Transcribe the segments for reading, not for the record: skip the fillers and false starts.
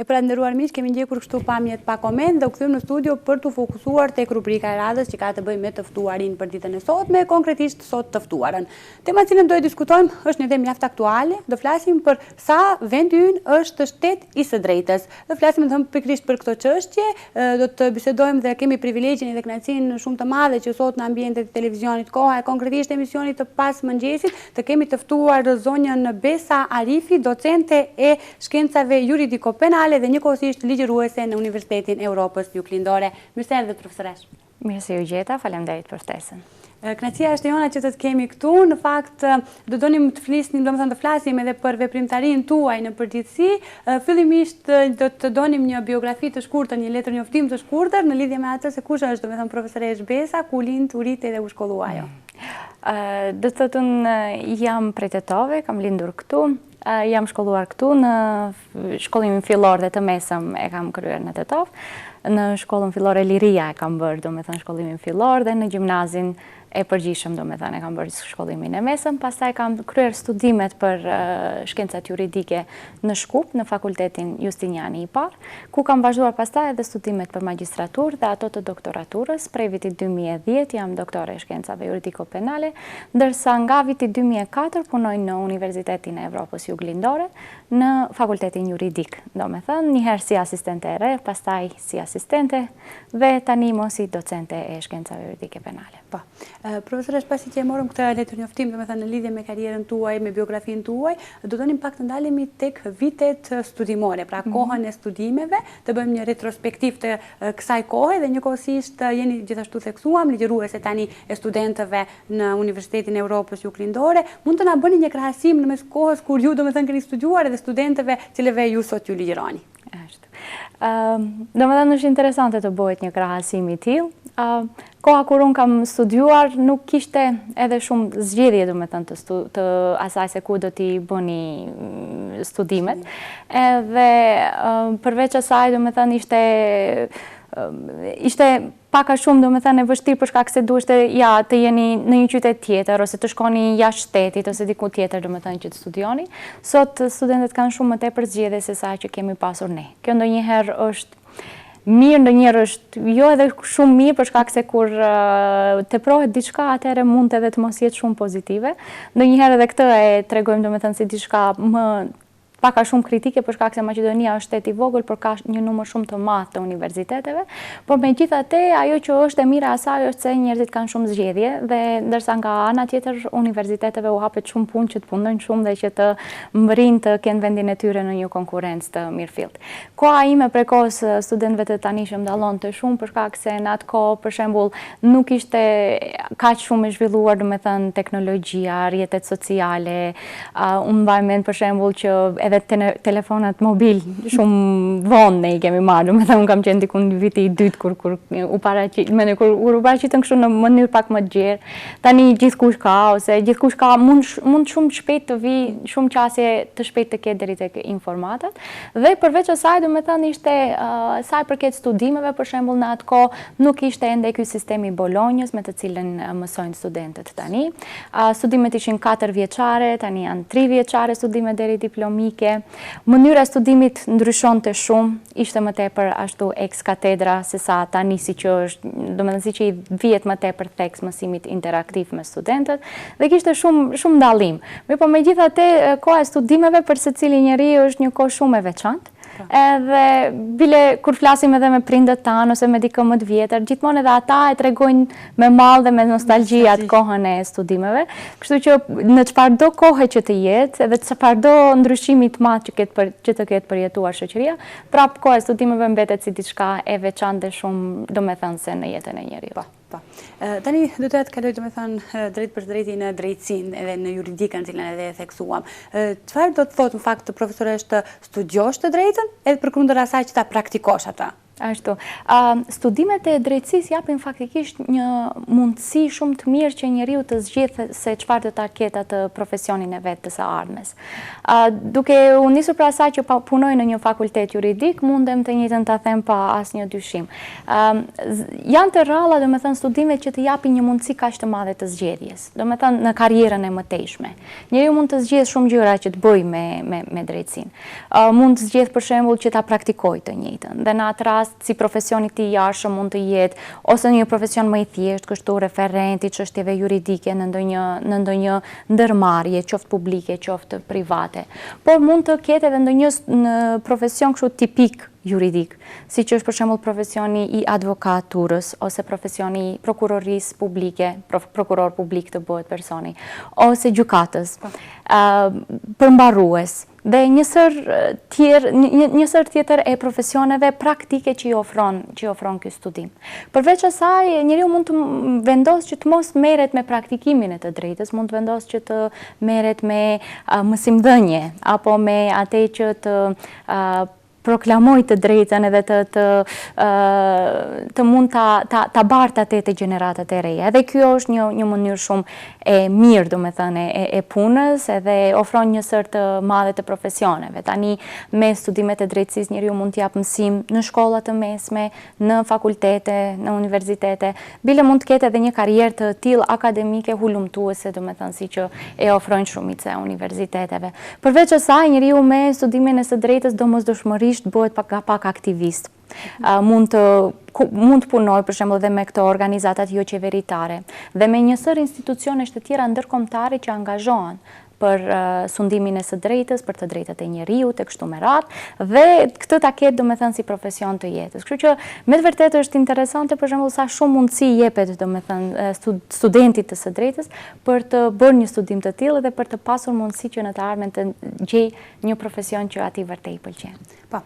Pra të nderuar miq, kemi ndjekur kështu pamjet pa koment dhe u kthyem në studio për t'u fokusuar tek rubrika e radhës që ka të bëjë me të ftuarin për ditën e sotme, konkretisht sot të ftuarën. Tema të cilën do e diskutojmë është një temë mjaft aktuale, do flasim për sa vendi ynë është shtet i së drejtës. Do flasim domethënë pikërisht për këto çështje, do të bisedojmë dhe kemi privilegjin dhe kënaqësinë shumë të madhe që sot në ambientet e televizionit Koha e konkretisht emisionit të pas mëngjesit të kemi të ftuar zonjën Besa Arifi, docente e Shkencave Juridiko-Penale dhe njëkohësisht ligjëruese në Universitetin e Europës Juglindore. Mirë se erdhët profesoreshë. Mirë se ju gjeta, faleminderit për ftesën. Kënaqësia është e jona që të të kemi këtu. Në fakt, do donim të flisnim, domethënë të flasim edhe për veprimtarinë tuaj në përgjithësi. Fillimisht do të donim një biografi të shkurtër, një letërnjoftim të shkurtër në lidhje me atë se kush është, domethënë profesoreshë Besa, ku u lind, u rrit dhe u shkollua ajo. Do të thotë unë jam prej Tetove, kam lindur këtu, Jam shkolluar këtu në shkollimin fillor dhe të mesëm e kam kryer në Tetovë. Në shkollën fillore Liria e kam bërë, domethënë shkollimin fillor dhe në gjimnazin e përgjithshëm, domethënë e kam bërë shkollimin e mesëm. Pastaj kam kryer studimet për shkencat juridike në Shkup, në fakultetin Justiniani i Parë, ku kam vazhduar pastaj edhe studimet për magjistraturë dhe ato të doktoraturës. Prej vitit 2010 jam doktore e shkencave juridiko-penale Ndërsa nga viti 2004 punoj në Universitetin e Evropës Juglindore në Fakultetin Juridik, domethënë njëherë si asistente e re, pastaj si asistente dhe tani më si docente e shkencave juridike penale. Po. Profesoreshë, pasi që e morëm këtë letërnjoftim, domethënë në lidhje me karrierën tuaj, me biografinë tuaj, do donim pak të ndalemi tek vitet studimore, pra mhm. kohën e studimeve, të bëjmë një retrospektivë të kësaj kohe dhe njëkohësisht jeni gjithashtu theksuam ligjëruese tani e studentëve në Universitetin e Europës Juglindore. Mund të na bëni një krahasim në mes kohës kur ju domethënë keni studiuar edhe studentëve cilëve ju sot ju ligjëroni? Ashtu. Domethënë është interesante të bëhet një krahasim i tillë. Koha kur unë kam studiuar nuk kishte edhe shumë zgjedhje domethënë të, stu, të asaj se ku do t'i bëni mm, studimet. Edhe përveç asaj domethënë ishte ishte pak a shumë domethënë e vështirë për shkak se duheshte ja të jeni në një qytet tjetër ose të shkoni jashtë shtetit ose diku tjetër domethënë që të studioni. Sot studentët kanë shumë më tepër zgjedhje se sa që kemi pasur ne. Kjo ndonjëherë është mirë, ndonjëherë është jo edhe shumë mirë për shkak se kur teprohet diçka atëherë mund edhe të mos jetë shumë pozitive. Ndonjëherë edhe këtë e tregojmë domethënë si diçka më pak a shumë kritike për shkak se Maqedonia është shtet i vogël, por ka një numër shumë të madh të universiteteve, por megjithatë ajo që është e mira e asaj është se njerëzit kanë shumë zgjedhje dhe ndërsa nga ana tjetër universiteteve u hapet shumë punë që të punojnë shumë dhe që të mbërrijnë të kenë vendin e tyre në një konkurrencë të mirëfilltë. Koha ime prej kohës së studentëve të tanishëm dallonte shumë për shkak se në atë kohë për shembull nuk ishte kaq shumë e zhvilluar domethënë teknologjia, rrjetet sociale, Unë mbaj mend për shembull që edhe telefonat mobil shumë vonë ne i kemi marrë, domethënë unë kam qenë diku në viti i dytë kur kur u paraqit, mendoj kur kur u paraqitën kështu në mënyrë pak më të gjerë. Tani gjithkush ka ose gjithkush ka mund mund shumë shpejt të vijë, shumë qasje të shpejtë të ketë deri tek informatat. Dhe përveç asaj, domethënë ishte sa i përket studimeve, për shembull në atë kohë nuk ishte ende ky sistemi i Bolonjës me të cilën mësojnë studentët tani. Studimet ishin 4 vjeçare, tani janë 3 vjeçare studimet deri diplomike. Mënyra e studimit ndryshonte shumë, ishte më tepër ashtu ex cathedra se sa tani siç është, domethënë siç i vihet më tepër theks mësimit interaktiv me studentët dhe kishte shumë shumë dallim. Mirëpo megjithatë koha e studimeve për secilin njeri është një kohë shumë e veçantë. Po. Edhe bile kur flasim edhe me prindët tanë ose me dikë më të vjetër, gjithmonë edhe ata e tregojnë me mall dhe me nostalgji atë kohën e studimeve. Kështu që në çfarëdo kohe që të jetë, edhe çfarëdo ndryshimi të madh që ketë për, që të ketë përjetuar shoqëria, prapë koha e studimeve mbetet si diçka e veçantë dhe shumë domethënëse në jetën e njeriut. Po. Po. Tani do të kaloj domethënë drejtpërsëdrejti në drejtësinë edhe në juridikën të cilën edhe e theksuam. Çfarë do të thotë në fakt profesoreshë të studiosh të drejtën edhe përkundër asaj që ta praktikosh atë? Ashtu. Studimet e drejtësisë japin faktikisht një mundësi shumë të mirë që njeriu të zgjedhë se çfarë do ta ketë atë profesionin e vet të së ardhmes. Duke u nisur prej asaj që punoj në një fakultet juridik, mundem të njëjtën ta them pa asnjë dyshim. Janë të rralla, domethënë, studimet që të japin një mundësi kaq të madhe të zgjedhjes, domethënë në karrierën e mëtejshme. Njeriu mund të zgjedhë shumë gjëra që të bëjë me me me drejtësinë. Mund të zgjedhë për shembull që ta praktikojë të njëjtën dhe në atë rast si profesion i tij i ardhshëm mund të jetë ose një profesion më i thjeshtë, kështu referent i çështjeve juridike në ndonjë në ndonjë ndërmarrje, qoftë publike, qoftë private. Por mund të ketë edhe ndonjë profesion kështu tipik juridik, siç është për shembull profesioni i advokaturës ose profesioni i prokurorisë publike, prokuror publik të bëhet personi, ose gjykatës, po. përmbarues dhe një sërë tjerë, një, një sërë tjetër e profesioneve praktike që i ofron, që i ofron ky studim. Përveç asaj, njeriu mund të vendosë që të mos merret me praktikimin e të drejtës, mund të vendosë që të merret me mësimdhënie apo me atë që të proklamojë të drejtën edhe të të të mund ta ta ta bartë atë te gjeneratat e reja. Edhe kjo është një një mënyrë shumë e mirë, domethënë, e, e punës edhe ofron një sërë të madhe të profesioneve. Tani me studimet e drejtësisë njeriu mund të japë mësim në shkolla të mesme, në fakultete, në universitete, bile mund të ketë edhe një karrierë të tillë akademike hulumtuese, domethënë si që e ofrojnë shumica e universiteteve. Përveç asaj, njeriu me studimin e së drejtës domosdoshmërisht bëhet pak nga pak aktivist. Mund të mund të punojë për shembull edhe me këto organizatat joqeveritare dhe me një sërë institucionesh të tjera ndërkombëtare që angazhohen për sundimin e së drejtës, për të drejtat e njeriut e kështu me radhë, dhe këtë ta ketë domethënë si profesion të jetës. Kështu që me të vërtetë është interesante për shembull sa shumë mundësi jepet domethënë studentit të së drejtës për të bërë një studim të tillë dhe për të pasur mundësi që në të ardhmen të gjejë një profesion që atij vërtet i pëlqen. Po,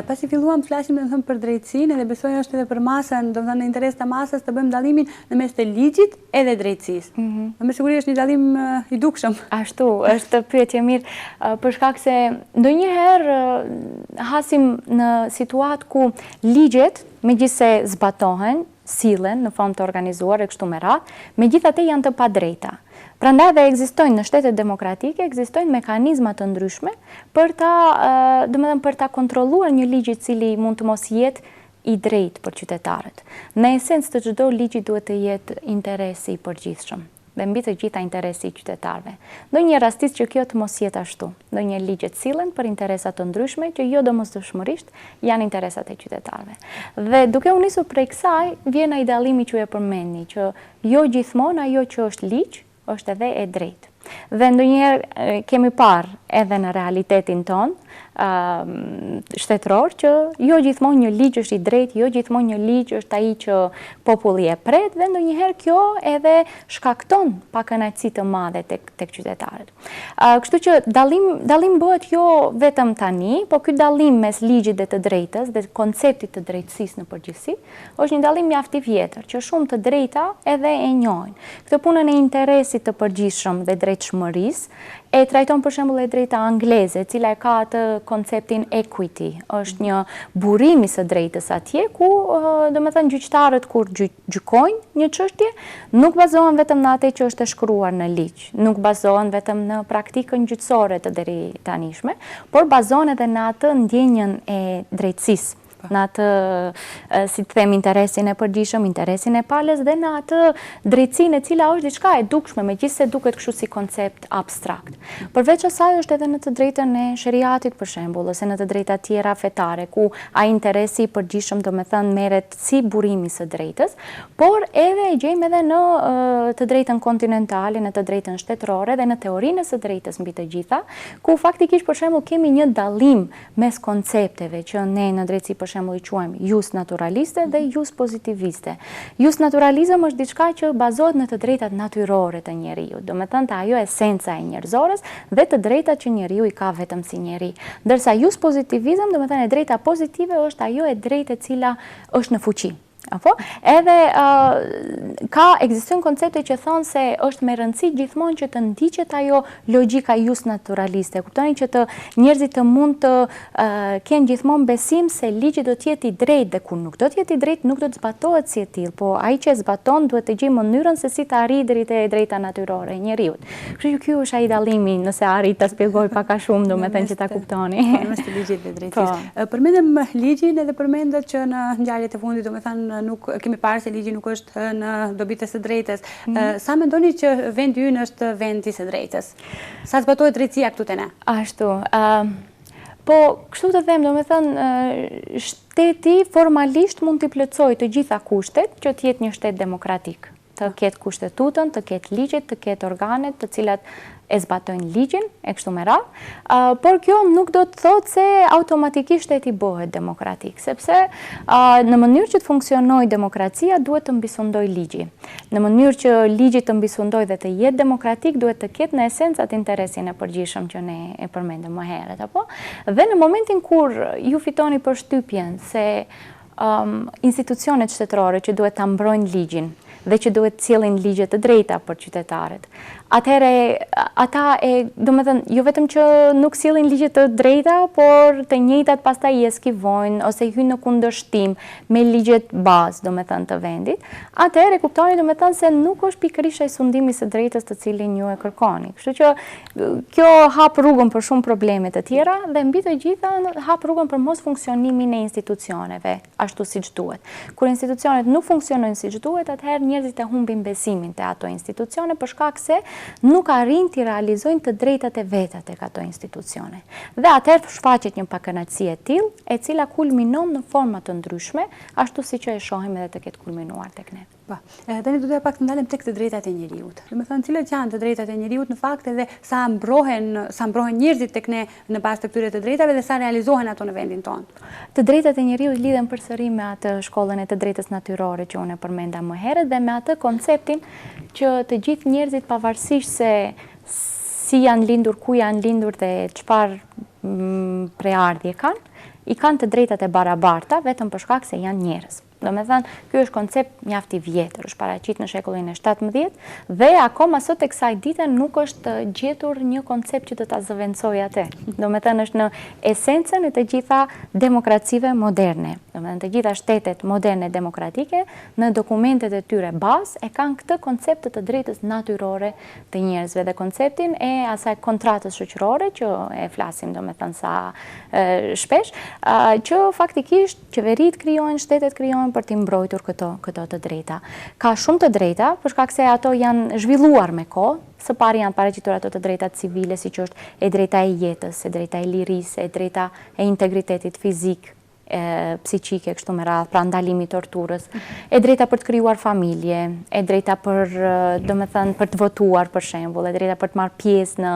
pasi filluam të flasim domethënë për drejtësinë edhe besoj është edhe për masën, domethënë në interes të masës të bëjmë dallimin në mes të ligjit edhe drejtësisë. Mm -hmm. Me siguri është një dallim i dukshëm. Ashtu, është pyetje mirë, për shkak se ndonjëherë hasim në situatë ku ligjet, megjithëse zbatohen, sillen në formë të organizuar e kështu me radhë, megjithatë janë të padrejta. Prandaj dhe ekzistojnë në shtetet demokratike ekzistojnë mekanizma të ndryshme për ta, domethënë për ta kontrolluar një ligj i cili mund të mos jetë i drejtë për qytetarët. Në esencë të çdo ligji duhet të jetë interesi i përgjithshëm dhe mbi të gjitha interesi i qytetarëve. Ndonjëherë rastis që kjo të mos jetë ashtu. Ndonjëherë ligjet sillen për interesa të ndryshme që jo domosdoshmërisht janë interesat e qytetarëve. Dhe duke u nisur prej kësaj, vjen ai dallimi që ju e përmendni, që jo gjithmonë ajo që është ligj është edhe e drejtë. Dhe ndonjëherë kemi parë edhe në realitetin tonë shtetëror që jo gjithmonë një ligj është i drejtë, jo gjithmonë një ligj është ai që populli e pret dhe ndonjëherë kjo edhe shkakton pakënaqësi të madhe tek tek qytetarët. Kështu që dallim dallim bëhet jo vetëm tani, po ky dallim mes ligjit dhe të drejtës dhe konceptit të drejtësisë në përgjithësi, Është një dallim mjaft i vjetër, që shumë të drejta edhe e njohin. Këtë punën e interesit të përgjithshëm dhe drejtshmërisë e trajton për shembull e drejta angleze, e cila e ka atë konceptin equity, është një burim i së drejtës atje ku, domethënë gjyqtarët kur gjykojnë një çështje, nuk bazohen vetëm në atë që është e shkruar në ligj, nuk bazohen vetëm në praktikën gjyqësore të deritanishme, por bazohen edhe në atë ndjenjën e drejtësisë. Në atë, si të them, interesin e përgjithshëm, interesin e palës dhe në atë drejtësinë e cila është diçka e dukshme, megjithëse duket kështu si koncept abstrakt. Përveç asaj është edhe në të drejtën e sheriatit për shembull, ose në të drejta tjera fetare, ku ai interesi i përgjithshëm, domethënë, merret si burim i së drejtës, por edhe e gjejmë edhe në të drejtën kontinentale, në të drejtën shtetërore dhe në teorinë e së drejtës mbi të gjitha, ku faktikisht për shembull kemi një dallim mes koncepteve që ne në drejtësi për shembull i quajmë jus naturaliste dhe jus pozitiviste. Jus naturalizëm është diçka që bazohet në të drejtat natyrore të njeriut, domethënë te ajo esenca e njerëzores dhe të drejtat që njeriu i ka vetëm si njeri. Ndërsa jus pozitivizëm, domethënë e drejta pozitive është ajo e drejtë e cila është në fuqi. Apo? Edhe ka ekzistojnë koncepte që thonë se është me rëndësi gjithmonë që të ndiqet ajo logjika jusnaturaliste. Kuptoni që të njerëzit të mund të kenë gjithmonë besim se ligji do të jetë i drejtë dhe kur nuk do të jetë i drejtë nuk do të zbatohet si e tillë, po ai që e zbaton duhet të gjejë mënyrën se si të arrijë deri te e drejta natyrore e njeriut. Kështu që ky është ai dallimi, nëse arrij ta shpjegoj pak a shumë, domethënë që ta kuptoni. Po, në mes të ligjit dhe drejtësisë. Po. Përmendëm ligjin edhe përmendët që në ngjarjet e fundit, domethënë nuk kemi parë se ligji nuk është në dobi të së drejtës. Mhm. Sa mendoni që vendi ynë është vend i së drejtës? Sa zbatohet drejtësia këtu te ne? Ashtu. Po, kështu të them, domethënë, shteti formalisht mund t'i plotësojë të gjitha kushtet që të jetë një shtet demokratik. Të ketë kushtetutën, të ketë ligjet, të ketë organet të cilat e zbatojnë ligjin, e kështu me radhë. Por kjo nuk do të thotë se automatikisht shteti bëhet demokratik, sepse në mënyrë që të funksionojë demokracia duhet të mbisundojë ligji. Në mënyrë që ligji të mbisundojë dhe të jetë demokratik, duhet të ketë në esencë atë interesin e përgjithshëm që ne e përmendëm më herët, apo? Dhe në momentin kur ju fitoni përshtypjen se um, institucionet shtetërore që duhet ta mbrojnë ligjin dhe që duhet të sjellin ligje të drejta për qytetarët, atëherë ata e, domethënë, jo vetëm që nuk sjellin ligje të drejta, por të njëjtat pastaj i eskivojnë ose hyjnë në kundërshtim me ligjet bazë, domethënë, të vendit, atëherë e kuptoni domethënë se nuk është pikërisht ai sundimi i së drejtës të cilin ju e kërkoni. Kështu që kjo hap rrugën për shumë probleme të tjera dhe mbi të gjitha hap rrugën për mosfunksionimin e institucioneve ashtu siç duhet. Kur institucionet nuk funksionojnë siç duhet, atëherë njerëzit e humbin besimin te ato institucione për shkak se nuk arrijnë t'i realizojnë të drejtat e veta tek ato institucione. Dhe atëherë shfaqet një pakënaqësi e tillë, e cila kulminon në forma të ndryshme, ashtu siç e shohim edhe të ketë kulminuar tek ne. Po. Tani do doja pak të ndalem tek të drejtat e njeriut. Domethënë, cilat janë të drejtat e njeriut në fakt edhe sa mbrohen, sa mbrohen njerëzit tek ne në bazë të këtyre të drejtave dhe sa realizohen ato në vendin tonë. Të drejtat e njeriut lidhen përsëri me atë shkollën e të drejtës natyrore që unë e përmenda më herët dhe me atë konceptin që të gjithë njerëzit pavarësisht se si janë lindur, ku janë lindur dhe çfarë mm, prejardhje kanë, i kanë të drejtat e barabarta vetëm për shkak se janë njerëz. Domethënë, ky është koncept mjaft i vjetër, është paraqit në shekullin e 17 dhe akoma sot e kësaj dite nuk është gjetur një koncept që do ta zëvendësojë atë. Domethënë, është në esencën e të gjitha demokracive moderne. Domethënë, të gjitha shtetet moderne demokratike në dokumentet e tyre bazë e kanë këtë koncept të të drejtës natyrore të njerëzve dhe konceptin e asaj kontratës shoqërore që e flasim domethënë sa shpesh, që faktikisht qeveritë krijohen, shtetet krijohen për t'i mbrojtur këto këto të drejta. Ka shumë të drejta, për shkak se ato janë zhvilluar me kohë, së pari janë paraqitur ato të drejtat civile, siç është e drejta e jetës, e drejta e lirisë, e drejta e integritetit fizik, e psiqike kështu me radhë, pra ndalimi i torturës, e drejta për të krijuar familje, e drejta për, domethënë, për të votuar për shembull, e drejta për të marrë pjesë në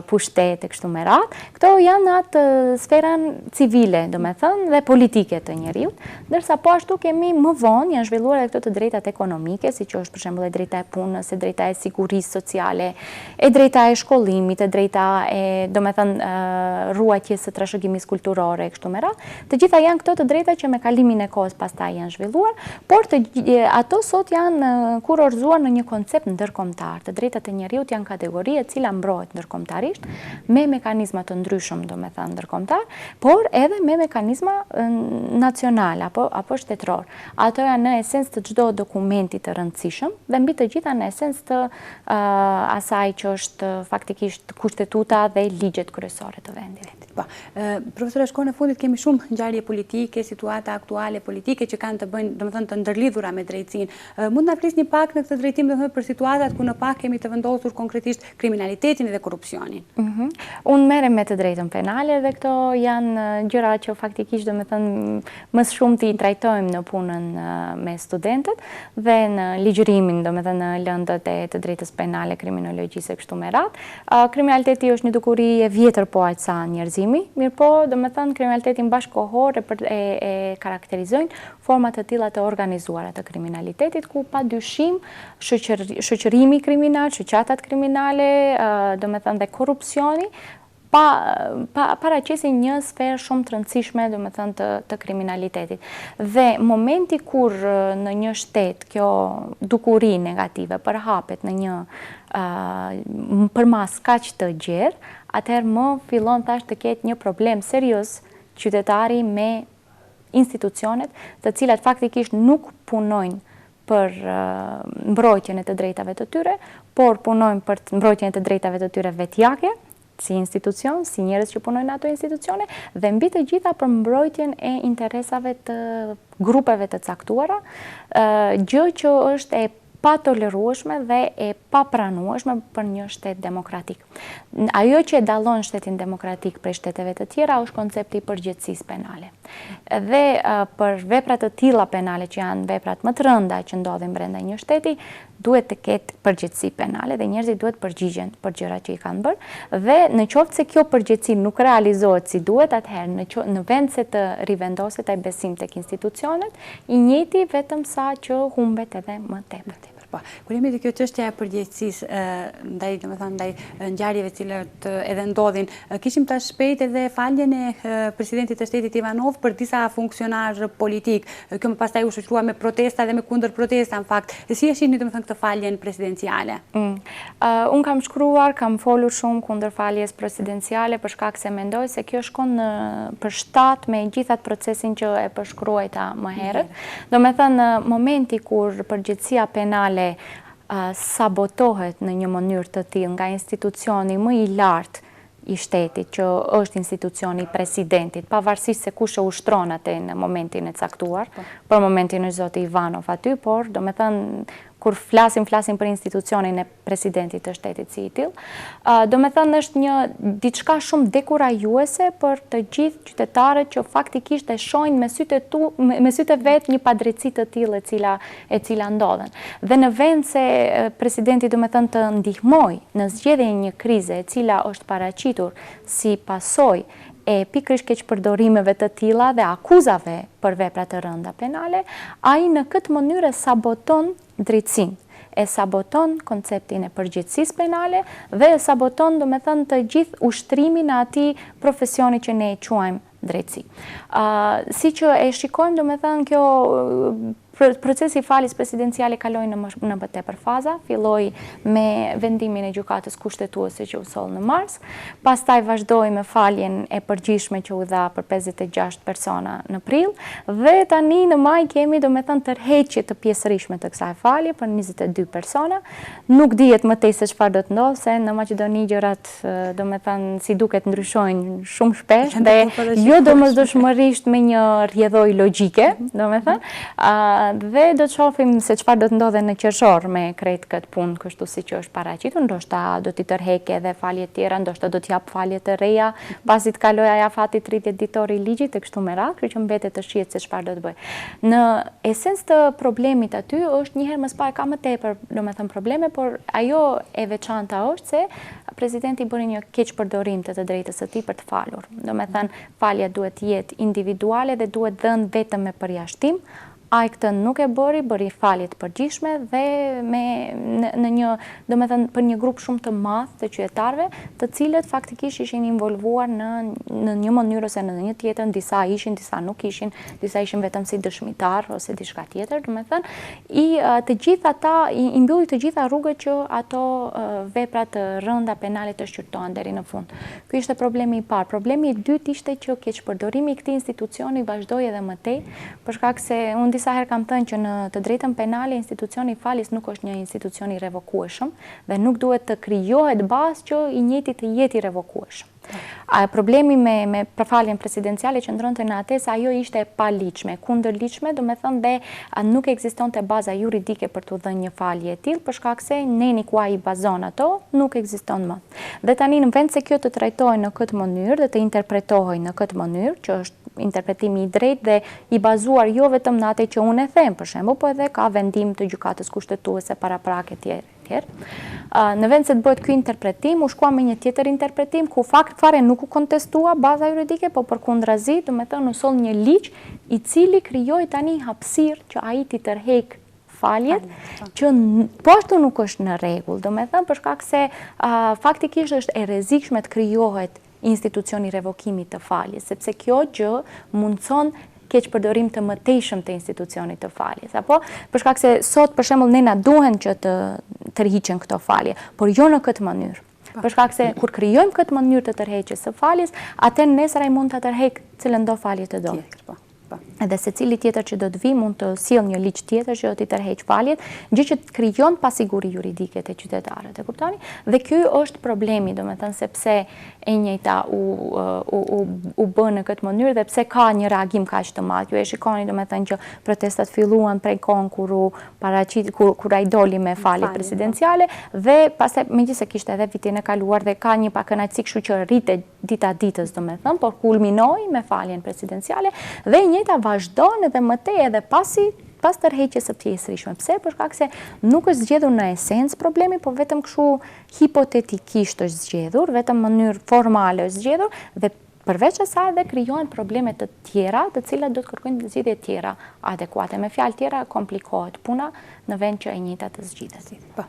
pushtet e kështu me radhë. Këto janë në atë sferën civile, domethënë, dhe politike të njeriut, ndërsa po ashtu kemi më vonë janë zhvilluar edhe këto të drejtat ekonomike, siç është për shembull e drejta e punës, e drejta e sigurisë sociale, E drejta e shkollimit, e drejta e, domethënë, ruajtjes së trashëgimisë kulturore e kështu me radhë, të gjitha janë këto të drejta që me kalimin e kohës pastaj janë zhvilluar, por të, ato sot janë kurorëzuar në një koncept ndërkombëtar. Të drejtat e njeriut janë kategori e cila mbrohet ndërkombëtarisht me mekanizma të ndryshëm, domethënë ndërkombëtar, por edhe me mekanizma nacionalë apo apo shtetëror. Ato janë në esencë të çdo dokumenti të rëndësishëm dhe mbi të gjitha në esencë të asaj që është faktikisht kushtetuta dhe ligjet kryesore të vendit. Po. Profesore, kohën e fundit kemi shumë ngjarje politike, situata aktuale politike që kanë të bëjnë, domethënë të ndërlidhura me drejtësinë. Mund të na flisni pak në këtë drejtim, domethënë për situatat ku në pah kemi të vendosur konkretisht kriminalitetin dhe korrupsionin. Mhm. Unë merrem me të drejtën penale dhe këto janë gjëra që faktikisht domethënë më së shumti i trajtojmë në punën me studentët dhe në ligjërimin, domethënë në lëndët e të drejtës penale, kriminologjisë e kështu me radhë. Kriminaliteti është një dukuri e vjetër po aq sa njerëzimi, mirëpo, domethënë kriminalitetin bashkëkohor e, e, e karakterizojnë forma të tilla të organizuara të kriminalitetit, ku pa dyshim shoqërimi kriminal, shoqatat kriminale, domethënë dhe korrupsioni. Pa, pa, paraqesin një sferë shumë të rëndësishme, domethënë të, të kriminalitetit. Dhe momenti kur në një shtet kjo dukuri negative përhapet në një uh, përmasë kaq të gjerë, atëherë më fillon tash të ketë një problem serioz qytetari me institucionet, të cilat faktikisht nuk punojnë për mbrojtjen e të drejtave të tyre, por punojnë për mbrojtjen e të drejtave të tyre vetjake, si institucion, si njerëz që punojnë në ato institucione, dhe mbi të gjitha për mbrojtjen e interesave të grupeve të caktuara, gjë që është e patolerueshme dhe e papranueshme për një shtet demokratik. Ajo që e dallon shtetin demokratik prej shteteve të tjera është koncepti i përgjegjësisë penale. Dhe për vepra të tilla penale që janë veprat më të rënda që ndodhin brenda një shteti, duhet të ketë përgjegjësi penale dhe njerëzit duhet të përgjigjen për gjërat që i kanë bërë dhe në qoftë se kjo përgjegjësi nuk realizohet si duhet, atëherë në, në vend se të rivendoset ai besim tek institucionet, i njëjti vetëm sa që humbet edhe më tepër. Po, kur jemi te kjo çështja e përgjegjësisë ndaj, domethënë, ndaj ngjarjeve të cilat edhe ndodhin, kishim tash shpejt edhe faljen e presidentit të shtetit Ivanov për disa funksionarë politikë. Kjo më pastaj u shoqërua me protesta dhe me kundërprotesta, në fakt. Dhe si e shihni, domethënë, këtë faljen presidenciale? Mm. Unë kam shkruar, kam folur shumë kundër faljes presidenciale për shkak se mendoj se kjo shkon në për shtat me gjithë atë procesin që e përshkruajta më herët. Domethënë, momenti kur përgjegjësia penale sabotohet në një mënyrë të tillë nga institucioni më i lartë i shtetit, që është institucioni i presidentit, pavarësisht se kush e ushtron atë në momentin e caktuar, po. për momentin është zoti Ivanov aty, por domethënë kur flasim, flasim për institucionin e presidentit të shtetit si i tillë. Domethënë është një diçka shumë dekurajuese për të gjithë qytetarët që faktikisht e shohin me sytë e tu, me sytë e vet një padrejtësi të tillë e cila e cila ndodhen. Dhe në vend se presidenti domethënë të ndihmojë në zgjidhjen e një krize e cila është paraqitur si pasojë e pikërisht keqpërdorimeve të tilla dhe akuzave për vepra të rënda penale, ai në këtë mënyrë e saboton drejtësinë, e saboton konceptin e përgjegjësisë penale dhe e saboton domethënë të gjithë ushtrimin e atij profesioni që ne e quajmë drejtësi. Si që e shikojmë domethënë kjo Procesi i faljes presidenciale kaloi në më, në më tepër faza, filloi me vendimin e gjykatës kushtetuese që u soll në mars, pastaj vazhdoi me faljen e përgjithshme që u dha për 56 persona në prill, dhe tani në maj kemi domethënë tërheqje të pjesërishme të kësaj falje për 22 persona. Nuk dihet më tej se çfarë do të ndodhë, se në Maqedoni gjërat domethënë si duket ndryshojnë shumë shpesh dhe jo domosdoshmërisht me një rrjedhojë logjike, mhm. domethënë, dhe do të shohim se çfarë do të ndodhë në qershor me krejt këtë punë kështu siç është paraqitur, ndoshta do t'i tërhekë edhe falje të tjera, ndoshta do të japë falje të reja, pasi të kalojë ai afati 30 ditor i ligjit e kështu me radhë, kështu që mbetet të shihet se çfarë do të bëjë. Në esencë të problemit aty është një herë më së pari ka më tepër, domethënë probleme, por ajo e veçanta është se presidenti bëri një keqpërdorim të të drejtës së tij për të falur. Domethënë, falja duhet të jetë individuale dhe duhet dhënë vetëm me përjashtim. Ai këtë nuk e bëri, bëri falje të përgjithshme dhe me në, në një, domethënë për një grup shumë të madh të qytetarëve, të cilët faktikisht ishin involvuar në në një mënyrë ose në një tjetër, disa ishin, disa nuk ishin, disa ishin vetëm si dëshmitarë ose diçka tjetër, domethënë, I të gjithë ata, i mbylli të gjitha rrugët që ato vepra të rënda penale të shqyrtohen deri në fund. Ky ishte problemi i parë. Problemi i dytë ishte që keqpërdorimi i këtij institucioni vazhdoi edhe më tej, për shkak se unë disa herë kam thënë që në të drejtën penale institucioni i faljes nuk është një institucion i revokueshëm dhe nuk duhet të krijohet bazë që i njëjti të jetë i revokueshëm. A problemi me me faljen presidenciale qëndronte në atë se ajo ishte e paligjshme, e kundërligjshme, domethënë dhe nuk ekzistonte baza juridike për t'u dhënë një falje e tillë, për shkak se neni ku ai bazon ato nuk ekziston më. Dhe tani në vend se kjo të trajtohej në këtë mënyrë dhe të interpretohej në këtë mënyrë, që është interpretimi i drejtë dhe i bazuar jo vetëm në atë që unë e them, për shembull, po edhe ka vendim të Gjykatës Kushtetuese paraprak etj. Etj. Në vend se të bëhet ky interpretim, u shkua me një tjetër interpretim ku fakt fare nuk u kontestua baza juridike, po përkundrazi, domethënë u soll një ligj i cili krijoi tani hapësirë që ai t'i tërhekë faljet, po. që po ashtu nuk është në rregull, domethënë për shkak se faktikisht është e rrezikshme të krijohet. institucion i revokimit të faljes, sepse kjo gjë mundëson keqpërdorim të mëtejshëm të institucionit të faljes, apo? Për shkak se sot, për shembull, ne na duhen që të tërhiqen këto falje, por jo në këtë mënyrë. Po. Për shkak se kur krijojmë këtë mënyrë të tërheqjes së faljes, atëherë nesër ai mund ta tërhek cilëndo falje të dojë. Po. Po. Edhe secili tjetër që do të vijë mund të sjellë një ligj tjetër që do t'i tërheqë faljet, gjë që krijon pasiguri juridike te qytetarët, e kuptoni? Dhe ky është problemi, domethënë sepse e njëjta u u u u bë në këtë mënyrë dhe pse ka një reagim kaq të madh. Ju e shikoni domethënë që protestat filluan prej kohën kur u paraqit kur kur ai doli me falje po. presidenciale dhe pastaj megjithëse kishte edhe vitin e kaluar dhe ka një pakënaqësi kështu që rritet dita ditës, domethënë, por kulminoi me faljen presidenciale dhe e njëjta vazhdon edhe më tej edhe pasi pas tërheqjes së pjesërishme. Pse? Për shkak se nuk është zgjedhur në esencë problemi, por vetëm kështu hipotetikisht është zgjedhur, vetëm në mënyrë formale është zgjedhur dhe përveç asaj edhe krijohen probleme të tjera, të cilat do të kërkojnë zgjidhje tjera adekuate. Me fjalë tjera komplikohet puna në vend që e njëjta të zgjidhet. Po.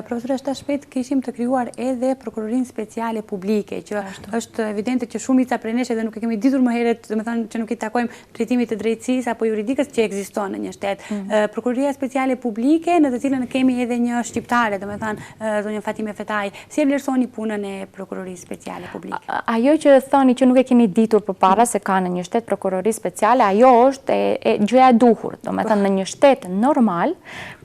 Profesore, shpejt kishim të krijuar edhe Prokurorinë Speciale Publike, që është evidente që shumica prej nesh edhe nuk e kemi ditur më herët, domethënë që nuk i takojmë drejtimit të drejtësisë apo juridikës që ekziston në një shtet. Mm. Prokuroria Speciale Publike, në të cilën kemi edhe një shqiptare, domethënë zonjën Fatime Fetai, si e vlerësoni punën e Prokurorisë Speciale Publike? Ajo që thoni që nuk e keni ditur përpara se ka në një shtet prokurori speciale, ajo është e, e gjëja e duhur. Domethënë në një shtet normal,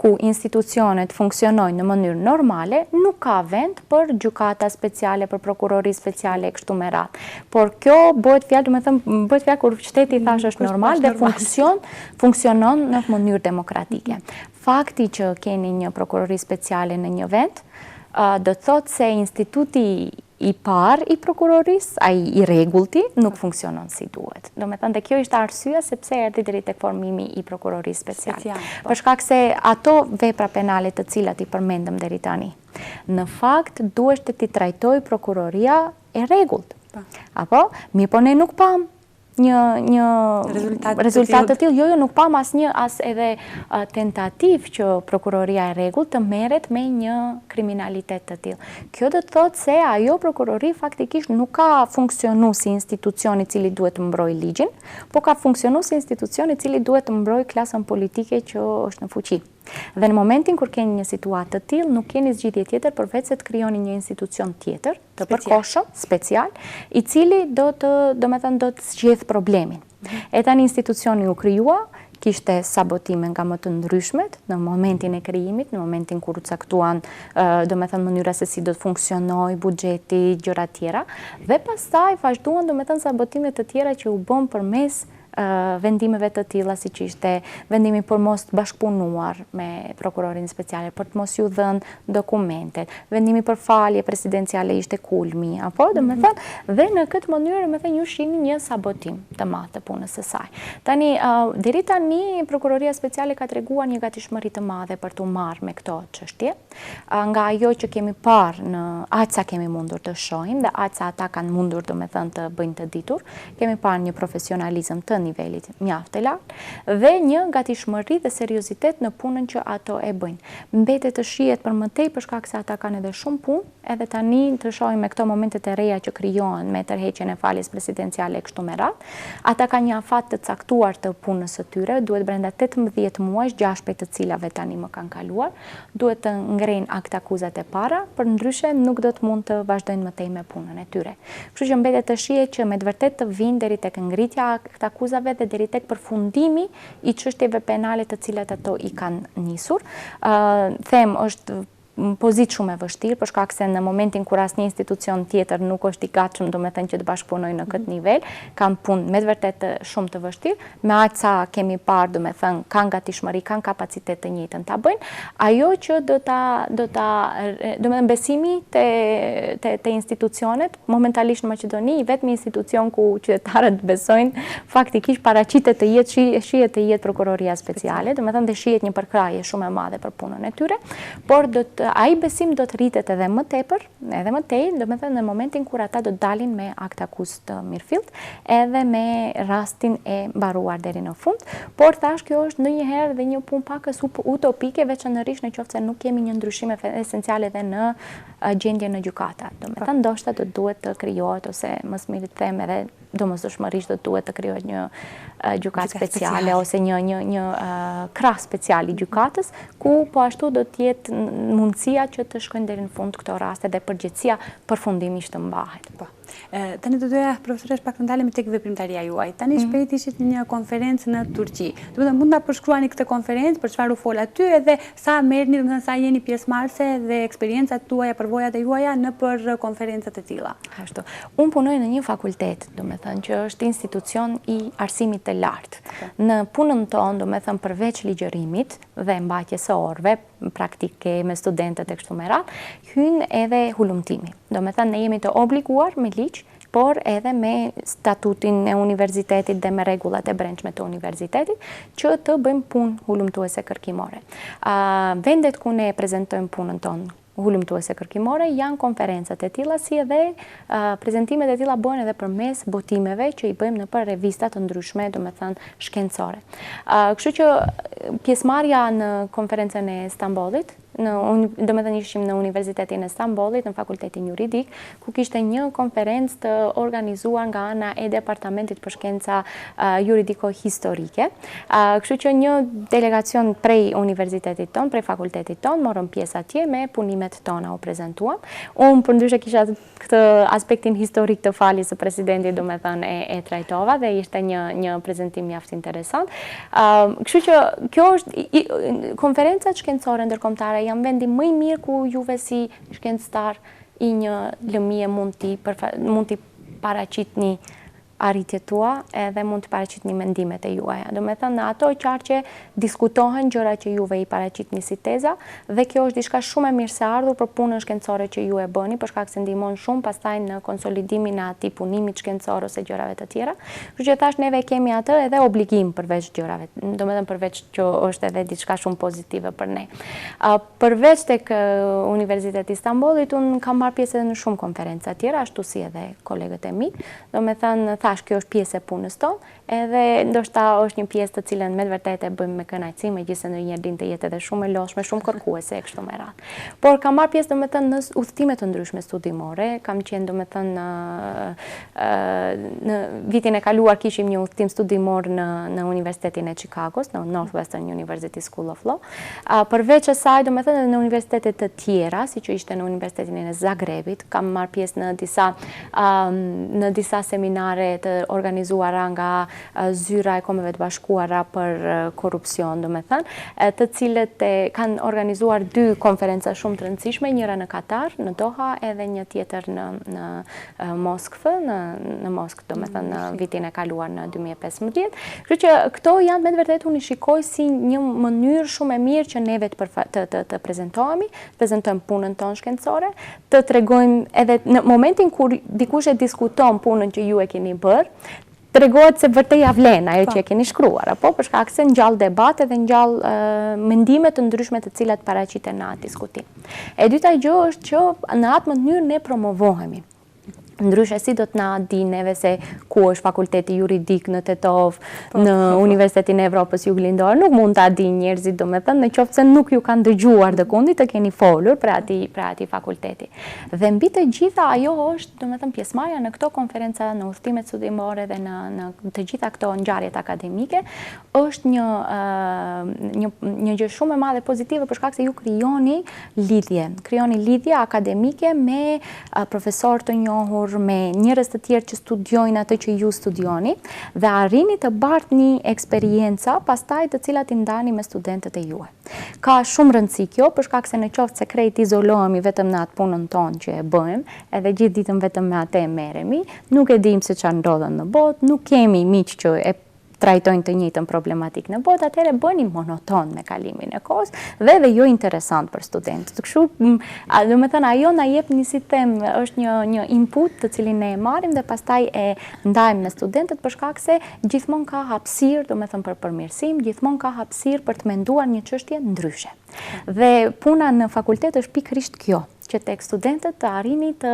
ku institucionet funksionojnë në mënyrë normale, nuk ka vend për gjykata speciale, për prokurori speciale e kështu me radhë. Por kjo bëhet fjalë, domethënë bëhet fjalë kur shteti thashë është normal dhe funksion funksionon në mënyrë demokratike. Fakti që keni një prokurori speciale në një vend, do të thotë se instituti i parë i prokurorisë, ai i rregullti, nuk funksionon si duhet. Domethënë, dhe kjo ishte arsyeja se pse erdhi deri tek formimi i prokurorisë speciale. Special, po. Për shkak se ato vepra penale të cilat i përmendëm deri tani, në fakt duheshte t'i trajtojë prokuroria e rregullt. Po. Apo, mirëpo ne nuk pamë një një rezultat, rezultat të tillë. Jo, jo, nuk pamë asnjë as edhe tentativë që prokuroria e rregullt të merret me një kriminalitet të tillë. Kjo do të thotë se ajo prokurori faktikisht nuk ka funksionu si institucion i cili duhet të mbrojë ligjin, po ka funksionu si institucion i cili duhet të mbrojë klasën politike që është në fuqi. Dhe në momentin kur keni një situatë të tillë, nuk keni zgjidhje tjetër përveç se të krijoni një institucion tjetër, të përkohshëm, special, i cili do të, domethënë, do të zgjidhë problemin. Mhm. E tani institucioni u krijua, kishte sabotime nga më të ndryshmet në momentin e krijimit, në momentin kur u caktuan, domethënë, mënyra se si do të funksionojë buxheti, gjëra tjera, dhe pastaj vazhduan, domethënë, sabotime të tjera që u bënë përmes vendimeve të tilla siç ishte vendimi për mos të bashkëpunuar me prokurorinë speciale, për të mos ju dhënë dokumentet, vendimi për falje presidenciale ishte kulmi, apo, mhm. domethënë, dhe në këtë mënyrë, domethënë, ju shihni një sabotim të madh të punës së saj. Tani, deri tani, prokuroria speciale ka treguar një gatishmëri të madhe për t'u marrë me këto çështje, nga ajo që kemi parë në aq sa kemi mundur të shohim dhe aq sa ata kanë mundur domethënë të bëjnë të ditur, kemi parë një profesionalizëm të nivelit mjaft të lartë dhe një gatishmëri dhe seriozitet në punën që ato e bëjnë. Mbetet të shihet për më tej për shkak se ata kanë edhe shumë punë, edhe tani të shohim me këto momentet e reja që krijohen me tërheqjen e faljes presidenciale e kështu me radhë. Ata kanë një afat të caktuar të punës së tyre, duhet brenda 18 muajsh, 6 prej të cilave tani më kanë kaluar, duhet të ngrejnë aktakuzat e para, përndryshe nuk do të mund të vazhdojnë më tej me punën e tyre. Kështu që mbetet të shihet që me të vërtetë të vijnë deri tek ngritja e aktakuzave dhe deri tek përfundimi i çështjeve penale të cilat ato i kanë nisur. Them, është pozitë shumë e vështirë, për shkak se në momentin kur asnjë institucion tjetër nuk është i gatshëm, domethënë që të bashkëpunojë në këtë nivel, kanë punë me të vërtetë shumë të vështirë, me aq sa kemi parë, domethënë, kanë gatishmëri, kanë kapacitet të njëjtën ta bëjnë, ajo që do ta, do ta, domethënë, besimi te, te, te institucionet, momentalisht në Maqedoni, i vetmi institucion ku qytetarët besojnë, faktikisht paraqitet të jetë, shihet të jetë prokuroria speciale, domethënë dhe shihet një përkrahje shumë e madhe për punën e tyre, por do të. të ai besim do të rritet edhe më tepër, edhe më tej, domethënë në momentin kur ata do të dalin me aktakuzë të mirëfilltë, edhe me rastin e mbaruar deri në fund, por thashë kjo është ndonjëherë dhe një punë pakës utopike, veçanërisht në qoftë se nuk kemi një ndryshim esencial edhe në gjendjen në gjykata. Domethënë ndoshta do të duhet të krijohet ose më së miri të them edhe domosdoshmërisht do të duhet të krijohet një gjykatë speciale ose një një një krah special i gjykatës, ku po ashtu do të jetë mundësia që të shkojnë deri në fund këto raste dhe përgjegjësia përfundimisht të mbahet. Po. Tani do doja profesoreshë pak të ndalemi tek veprimtaria juaj. Tani mhm. shpejt ishit në një konferencë në Turqi. Domethënë mund të na përshkruani këtë konferencë, për çfarë u fol aty edhe sa merrni, domethënë sa jeni pjesëmarrëse dhe eksperiencat tuaja, përvojat e juaja nëpër konferenca të tilla. Ashtu. Unë punoj në një fakultet, domethënë që është institucion i arsimit të lartë. Po. Në punën tonë, domethënë përveç ligjërimit dhe mbajtjes së orëve praktike me studentët e kështu me radhë, hyn edhe hulumtimi. Domethënë ne jemi të obliguar me ligj, por edhe me statutin e universitetit dhe me rregullat e brendshme të universitetit, që të bëjmë punë hulumtuese kërkimore. Vendet ku ne prezantojmë punën tonë hulumtuese kërkimore janë konferencat e tilla si edhe prezantimet e tilla bëhen edhe përmes botimeve që i bëjmë nëpër revista të ndryshme, domethënë shkencore. Kështu që pjesëmarrja në konferencën e Stambollit, në domethënë ishim në Universitetin e Stambollit, në Fakultetin Juridik, ku kishte një konferencë të organizuar nga ana e Departamentit për Shkenca Juridiko-Historike. Kështu që një delegacion prej universitetit tonë, prej fakultetit tonë, morëm pjesë atje me punimet tona u prezantuam. Unë përndryshe kisha këtë aspektin historik të faljes së presidentit, domethënë e, e trajtova dhe ishte një një prezantim mjaft interesant. Kështu që kjo është i, konferencat shkencore ndërkombëtare janë vendi më i mirë ku juve si shkencëtar i një lëmie mund t'i mund t'i paraqitni arritjet tua edhe mund të paraqitni mendimet e juaja. Domethënë, në ato qarqe diskutohen gjëra që juve i paraqitni si teza dhe kjo është diçka shumë e mirëseardhur për punën shkencore që ju e bëni, për shkak se ndihmon shumë pastaj në konsolidimin e atij punimit shkencor ose gjërave të tjera. Kështu që thashë neve kemi atë edhe obligim përveç gjërave, domethënë përveç që është edhe diçka shumë pozitive për ne. Përveç tek Universiteti i Stambollit, unë kam marrë pjesë edhe në shumë konferenca tjera, ashtu si edhe kolegët e mi. Domethënë, thashë, kjo është pjesë e punës tonë, edhe ndoshta është një pjesë të cilën me të vërtetë e bëjmë me kënaqësi, megjithëse ndonjëherë din të jetë edhe shumë e lodhshme, shumë kërkuese e kështu me radhë. Por kam marrë pjesë domethënë në udhëtime të ndryshme studimore, kam qenë domethënë në në vitin e kaluar kishim një udhëtim studimor në në Universitetin e Chicagos, në Northwestern University School of Law. Përveç asaj, domethënë edhe në universitete të tjera, siç ishte në Universitetin e Zagrebit, kam marrë pjesë në disa në disa seminare të organizuara nga Zyra e Kombeve të Bashkuara për korrupsion, domethënë, të cilët kanë organizuar dy konferenca shumë të rëndësishme, njëra në Katar, në Doha, edhe një tjetër në në Moskvë, në në Moskë, domethënë në vitin e kaluar në 2015. Kështu që këto janë me të vërtetë unë i shikoj si një mënyrë shumë e mirë që neve të të të, të prezantohemi, të prezantojmë punën tonë shkencore, të tregojmë edhe në momentin kur dikush e diskuton punën që ju e keni bërë, tregohet se vërtet ja vlen ajo që e po. keni shkruar, apo për shkak se ngjall debate dhe ngjall mendime të ndryshme të cilat paraqiten në atë diskutim. E dyta gjë është që në atë mënyrë ne promovohemi. Ndryshe si do të na dinë neve se ku është fakulteti juridik në Tetovë, po, në po, po. Universitetin e Evropës Juglindore, nuk mund ta dinë njerëzit, domethënë, në qoftë se nuk ju kanë dëgjuar ndërkundi të keni folur për atij, për atij fakulteti. Dhe mbi të gjitha ajo është, domethënë, pjesëmarrja në këto konferenca, në udhëtimet studimore dhe në, në të gjitha këto ngjarjet akademike, është një, një, një gjë shumë e madhe pozitive për shkak se ju krijoni lidhje, krijoni lidhje akademike me profesorë të njohur, me njerëz të tjerë që studiojnë atë që ju studioni dhe arrini të bartni eksperienca pastaj të cilat i ndani me studentët e juaj. Ka shumë rëndësi kjo për shkak se në qoftë se krejt izolohemi vetëm në atë punën tonë që e bëjmë, edhe gjithë ditën vetëm me atë merremi, nuk e dimë se çfarë ndodh në botë, nuk kemi miq që e. trajtojnë të njëjtën problematikë në botë, atëherë bëheni monoton me kalimin e kohës dhe edhe jo interesant për studentët. Kështu, domethënë ajo na jep një si them, është një një input të cilin ne e marrim dhe pastaj e ndajmë me studentët për shkak se gjithmonë ka hapësirë, domethënë për përmirësim, gjithmonë ka hapësirë për të menduar një çështje ndryshe. Dhe puna në fakultet është pikërisht kjo, që tek studentët të arrini të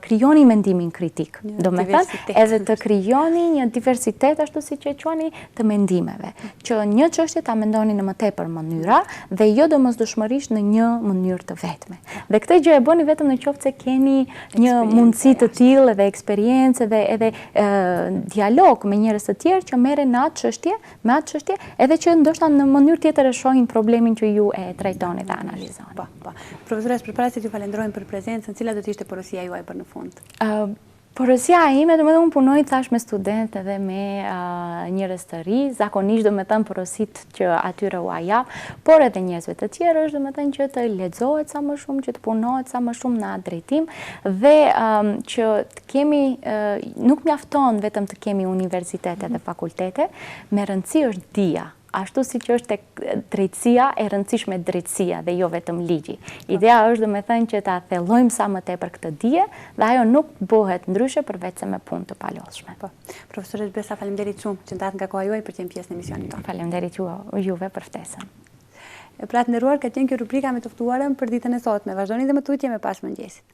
krijoni mendimin kritik, domethënë edhe të krijoni një diversitet ashtu siç e quani të mendimeve, që një çështje ta mendoni në më tepër mënyra dhe jo domosdoshmërisht në një mënyrë të vetme. Dhe këtë gjë e bëni vetëm në qoftë se keni një mundësi të tillë edhe eksperiencë edhe edhe dialog me njerëz të tjerë që merren në atë çështje me atë çështje, edhe që ndoshta në mënyrë tjetër e shohin problemin që ju e trajtoni dhe analizoni. Po, po. Profesoreshë, përpara se t'ju falenderojmë për prezencën, cila do të ishte porosia juaj për në fund? Porosia ime, domethënë unë punoj thashë me studentë edhe me njerëz të ri, zakonisht domethënë porositë që atyre ua jap, por edhe njerëzve të tjerë është domethënë që të lexohet sa më shumë, që të punohet sa më shumë në atë drejtim dhe që Kemi, nuk mjafton vetëm të kemi universitete dhe fakultete, me rëndësi është dija, ashtu siç është tek drejtësia, e rëndësishme drejtësia dhe jo vetëm ligji. Ideja është domethënë që ta thellojmë sa më tepër këtë dije dhe ajo nuk bëhet ndryshe përveçse me punë të palodhshme. Po. Profesoreshë Besa, faleminderit shumë që ndatë nga koha juaj për të qenë pjesë në emisionin tonë. Faleminderit juve për ftesën. E pra të nderuar, ka qenë kjo rubrika me të ftuarën për ditën e sotme. Vazhdoni dhe më tutje me pas mëngjesit.